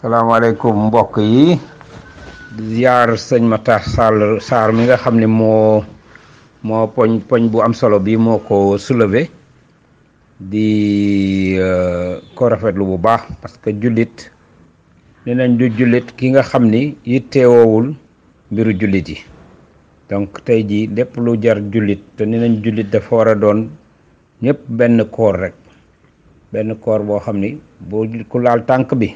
salaamaaleykum mbokk yi ziar sëñ Matar Sarr mi nga xam ne moo poñ bu am solo bi moo ko soulevé di ko rafetlu bu baax parce que jullit ne nañ du jullit ki nga xam ni yittewoowul mbiru jullit yi donc tey jii lépp lu jar jullit te ne nañ jullit dafa war a doon ñëpp benn koor rek benn koor boo xam ni boo ku laal tànk bi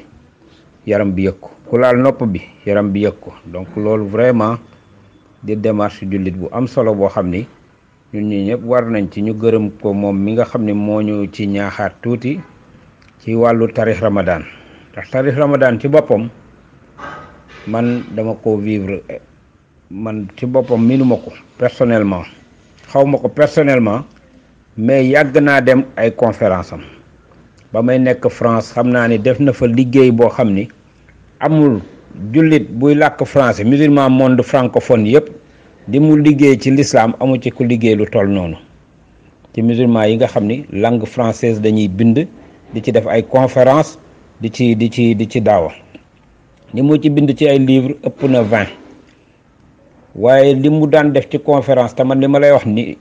yaram bi yëg ko ku laal nopp bi yaram bi yëg ko donc loolu vraiment di démarche jullit bu am solo boo xam ni ñun ñi ñëpp war nañ ci ñu gërëm ko moom mi nga xam ne moo ñu ci ñaaxaat tuuti ci wàllu tarix Ramadan ndax tarix Ramadan ci boppam man dama ko vivre man ci boppam minuma ko personnellement xawma ko personnellement mais yàgg naa dem ay conférence am ba may nekk France xam naa ni def na fa liggéey boo xam ni amul jullit buy làkk français musulman monde francophone yëpp di mu liggéey ci l'islam amu ci ku liggéey lu toll noonu ci musulman yi nga xam ni langue française dañuy bind di ci def ay conférence di ci daawa li mu ci bind ci ay livre ëpp na 20 waaye li mu daan def ci conférence te man li ma lay wax ni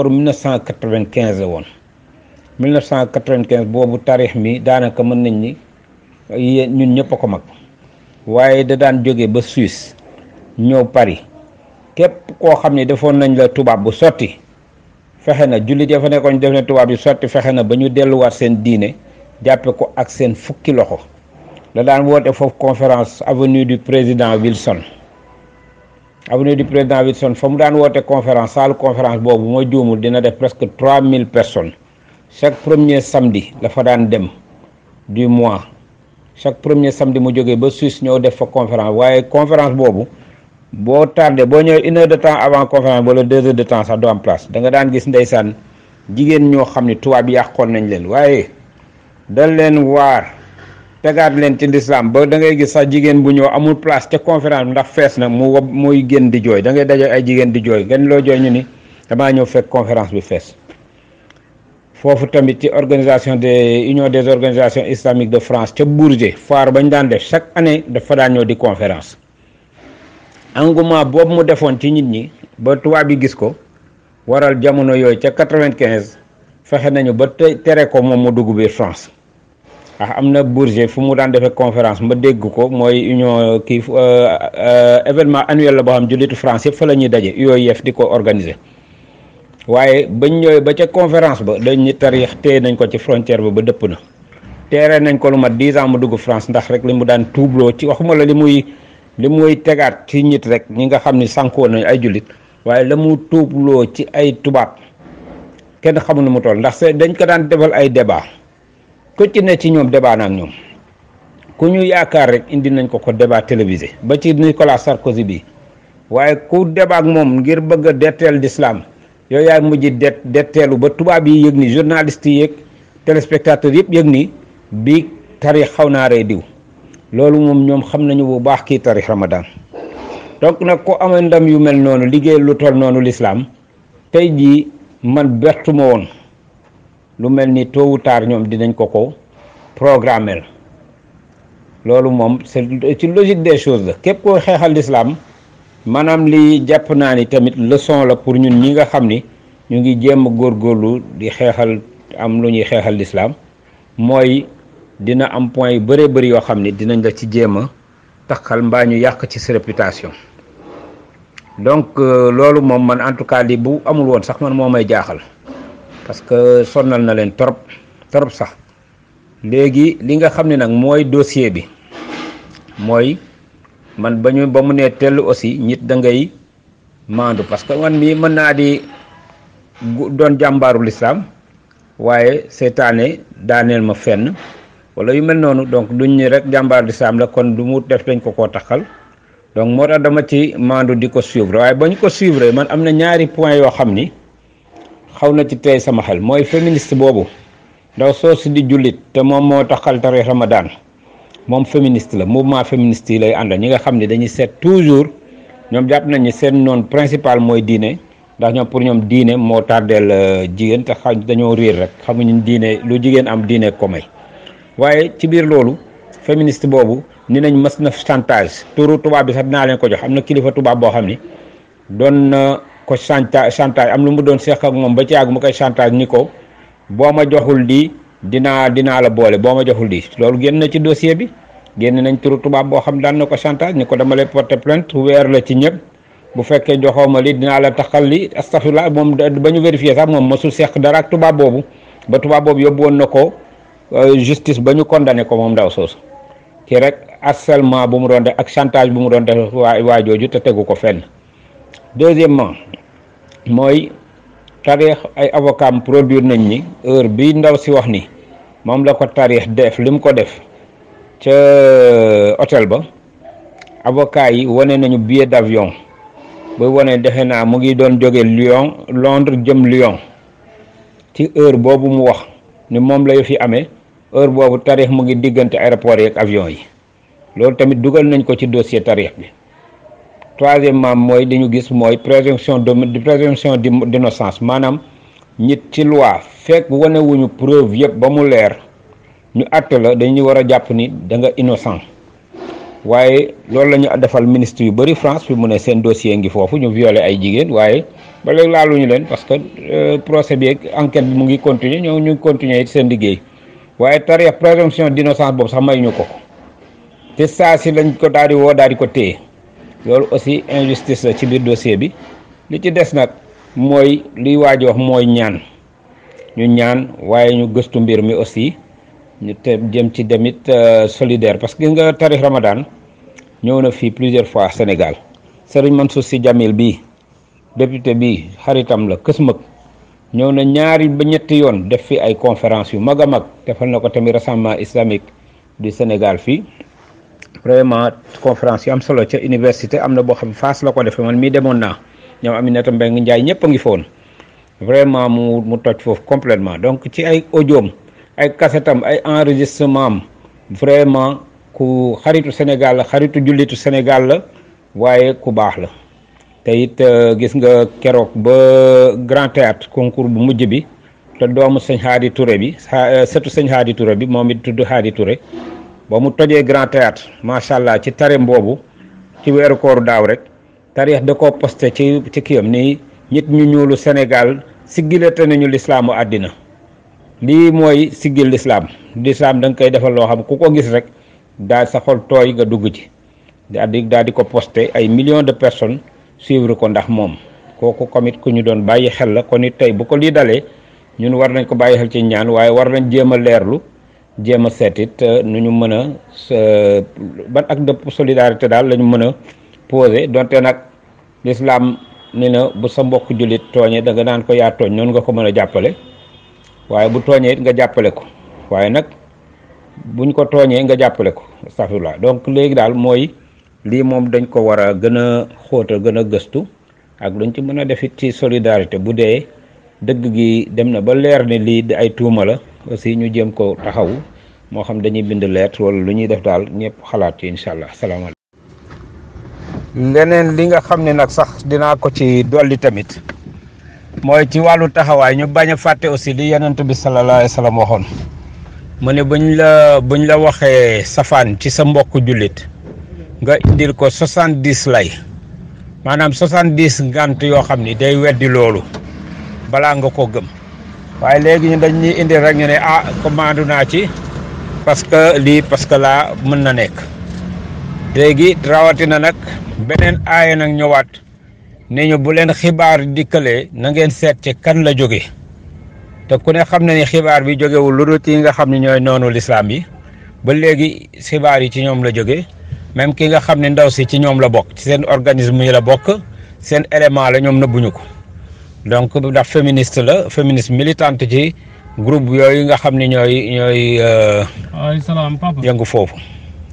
1995 la woon 1995 boobu tarix mi daanaka mën nañ ni ñun ñëpp a ko mag waaye da daan jóge ba Suisse ñëw Paris képp koo xam ne defoon nañ la tubaab bu sotti fexe na jullit ya fa nekkoon def na tubaab yu sotti fexe na ba ñu delluwaat seen diine jàppe ko ak seen fukki loxo da daan woote foofu conférence avenue du président Wilson fa mu daan woote conférence salle conférence boobu mooy juumul dina def presque 3000 personnes chaque premier samedi la fa daan dem du mois chaque premier samedi mu jógee ba Suisse ñëw def fa conférence waaye conférence boobu boo tardé boo ñëwee 1 heure de temps avant conférence wala 2 heures de temps sax doo am place da nga daan gis ndeysaan jigéen ñoo xam ne tubaab yi yàqoon nañ leen waaye dal leen waar tegaat leen ci l'islam ba da ngay gis sax jigéen bu ñëw amul place ca conférence ndax fees na muy génn di jooy da ngay daje ay jigéen di jooy ngeen loo jooy ñu ni damaa ñëw fekk conférence bi fees. foofu tamit ci organisation des union des organisations islamiques de France ca Bourget foire bañ daan def chaque année dafa daan ñëw di conférence engouement boobu mu defoon ci nit ñi ba tubaab yi gis ko waral jamono yooyu ca 95 fexe nañu ba tere ko moom mu dugg biir France am na Bourget fu mu daan defee conférence ma dégg ko mooy union événement annuel la boo xam jullitu France yëpp fa la ñuy daje UOIF di ko organiser waaye bañ ñëwee ba ca conférence ba dañ Tariq téye nañ ko ci frontière ba dëpp na teere nañ ko lu mat 10 ans mu dugg France ndax rek li mu daan tuubloo ci waxuma la li muy tegaat ci nit rek ñi nga xam ni sànkoo nañ ay jullit waaye la mu tuubloo ci ay tubaab kenn xamul nu mu toll ndax dañ ko daan defal ay débat ku ci ne ci ñoom débat na ak ñoom ku ñu yaakaar rek indi nañ ko débat télévisé ba ci Nicolas Sarkozy bi waaye ku débat ak moom ngir bëgg a detteel l'islam yooyu yaay mujj detteelu ba tubaab yi yëg ni journalistes yi yëg téléspectateurs yëpp yëg ni bi Tariq xaw naa rey diw loolu moom ñoom xam nañu bu baax kii tarix Ramadan donc nag ko amee ndam yu mel noonu liggéey lu toll noonu l'islam tey jii man bertuma woon lu mel ni tôt ou tard ñoom dinañ ko programmer loolu moom c'est ci logique des choses la képp koo xeexal l'islam maanaam li jàpp naa ni tamit leçon la pour ñun ñi nga xam ni ñu ngi jéem a góorgóorlu di xeexal am lu ñuy xeexal l'islam mooy dina am point yu bëree bëri yoo xam ni dinañ la ci jéem a taxal mbaa ñu yàq ci sa réputation donc loolu moom man en tout cas li bu amul woon sax man moo may jaaxal parce que sonnal na leen trop sax léegi li nga xam ne nag mooy dossier bi mooy man ba mu nee tell aussi nit da ngay maandu parce que man mii mën naa di doon jàmbaaru l'islam waaye seetaane daaneel ma fenn wala yu mel noonu donc duñ ni rek jàmbaaru l'islam la kon du mu def dañ ko taxal donc moo tax dama ci maandu di ko suivre waaye ba ñu ko suivre man am na ñaari point yoo xam ni xaw na ci tey sama xel mooy féministe boobu ndaw soosu di jullit te moom moo taxal tarix Ramadan moom féministe la mouvement féministe yi lay àndal ñi nga xam ne dañuy seet toujours ñoom jàpp nañ ni seen noon principal mooy diine ndax ñoom pour ñoom diine moo tardeel jigéen te dañoo riir rek xamuñu diine lu jigéen am diine ko may waaye ci biir loolu féministe boobu ni nañ mës na chantage turu tubaab bi sax dinaa leen ko jox am na kilifa tubaab boo xam ni doon na ko chantage am lu mu doon seq ak moom ba ci yàgg mu koy chantage ni ko boo ma joxul lii dinaa la boole boo ma joxul lii loolu génn na ci dossier bi génn nañ turu tubaab boo xam daan na ko chantage ni ko dama lay porter plainte weer la ci ñëpp bu fekkee joxoo ma li dinaa la taxal li astafurlah moom ba ñu vérifier sax moom mosul seq dara ak tubaab boobu ba tubaab boobu yóbbu woon na ko justice ba ñu condamné ko moom ndaw soosu ci rek harcèlement bu mu doon def ak chantage bu mu doon def waa jooju te tegu ko fenn. Deuxièmement mooy Tariq ay avocat am produire nañ ni heure bi ndaw si wax ni moom la ko Tariq def li mu ko def ca hôtel ba avocat yi wane nañu billet d'avion ba wane defe naa mu ngi doon jóge Londres jëm Lyon ci heure boobu mu wax ni moom la fi amee heure boobu Tariq mu ngi diggante aéroport yi ak avion yi loolu tamit dugal nañ ko ci dossier Tariq bi. Troisièmement mooy li ñu gis mooy présomption d'innocence maanaam nit ci loi fekk wane wuñu preuve yëpp ba mu leer ñu àtte la dañuy war a jàpp ni da nga innocent waaye loolu la ñu defal ministre yu bëri France fi mu ne seen dossier ngi foofu ñu violé ay jigéen waaye ba léegi laaluñu leen parce que procès bi ak enquête bi mu ngi continuer ñoo ñu continuer seen liggéey waaye Tariq présomption d'innocence boobu sax may ñu ko te saa si lañ ko daal di woo daal di ko téye loolu aussi injustice la ci biir dossier bi li ci des nag mooy liy waaj wax mooy ñaan ñu ñaan waaye ñu gëstu mbir mi aussi ñu te jëm ci demit solidaire parce que gis nga Tariq Ramadan ñëw na fii plusieurs fois Sénégal Serigne Mansour Sy Djamil bii député bii xaritam la kës mag ñëw na ñaari ba ñetti yoon def fi ay conférence yu mag a mag defal na ko tamit rassemblement islamique du Sénégal fii vraiment conférence yu am solo ca université am na boo xam Fass la ko defee man mii demoon naa ñoom Aminata Mbengue Ndiaye ñëpp a ngi foon vraiment mu toj foofu complètement donc ci ay audioom ay kasetam ay enregistrement am vraiment ku xaritu Sénégal la xaritu jullitu Sénégal la waaye ku baax la te it gis nga keroog ba Grand Théâtre concours bu mujj bi te doomu sëñ Hadi Touré bi sëtu sëñ Hadi Touré bi moom it tudd Hadi Touré ba mu tojee Grand Théâtre macha allah ci tarem boobu ci weeru kooru daaw rek Tariq da koo posté ci kiyam ni nit ñu ñuulu Sénégal siggilate nañu lislaamu àddina lii mooy siggil lislaam da nga koy defal loo xam ku ko gis rek daal sa xol tooy nga dugg ci daal di ko posté ay millions de personnes suivre ko ndax moom kooku comit ku ñu doon bàyyi xel la kon it tey bu ko lii dalee ñun war nañ ko bàyyi xel ci ñaan waaye war nañ jéem a leerlu jéem a seetit nu ñu mën a ban acte de solidarité daal la ñu mën a posé donte nag l'islam ni na bu sa mbokk jullit tooñee da nga naan ko yaa tooñ noonu nga ko mën a jàppale waaye bu tooñee it nga jàppale ko waaye nag buñ ko tooñee nga jàppale ko astafurlah donc léegi daal mooy lii moom dañ ko war a gën a xóotal gën a gëstu ak luñ ci mën a defit ci solidarité bu dee dëgg gi dem na ba leer ni lii ay tuuma la aussi ñu jéem ko taxawu moo xam dañuy bind lettre wala lu ñuy def daal ñëpp xalaat ci incha allah salaamaaleykum. leneen li nga xam ne nag sax dinaa ko ci dolli tamit mooy ci wàllu taxawaay ñu bañ a fàtte aussi li yonent bi sallallahu alayhi wa sallam waxoon mu ne buñ la waxee safaan ci sa mbokk jullit nga indil ko 70 lay maanaam 70 ngant yoo xam ni day weddi loolu balaa nga ko gëm waaye léegi ñu dañ ñuy indil rek ñu ne commande naa ci parce que lii parce que laa mën na nekk léegi rawatina nag beneen aaya nag ñëwaat ne ñu bu leen xibaar dikkalee na ngeen seet ci kan la jóge te ku ne xam na ni xibaar bi jógewul lu dul ci nga xam ne ñooy noonu lislaam yi ba léegi xibaar yi ci ñoom la jóge même ki nga xam ne ndaw si ci ñoom la bokk ci seen organisme yi la bokk seen élément la ñoom nëbbuñu ko donc ndax féministe la féministe militante ci groupe yooyu nga xam ne ñooy yëngu foofu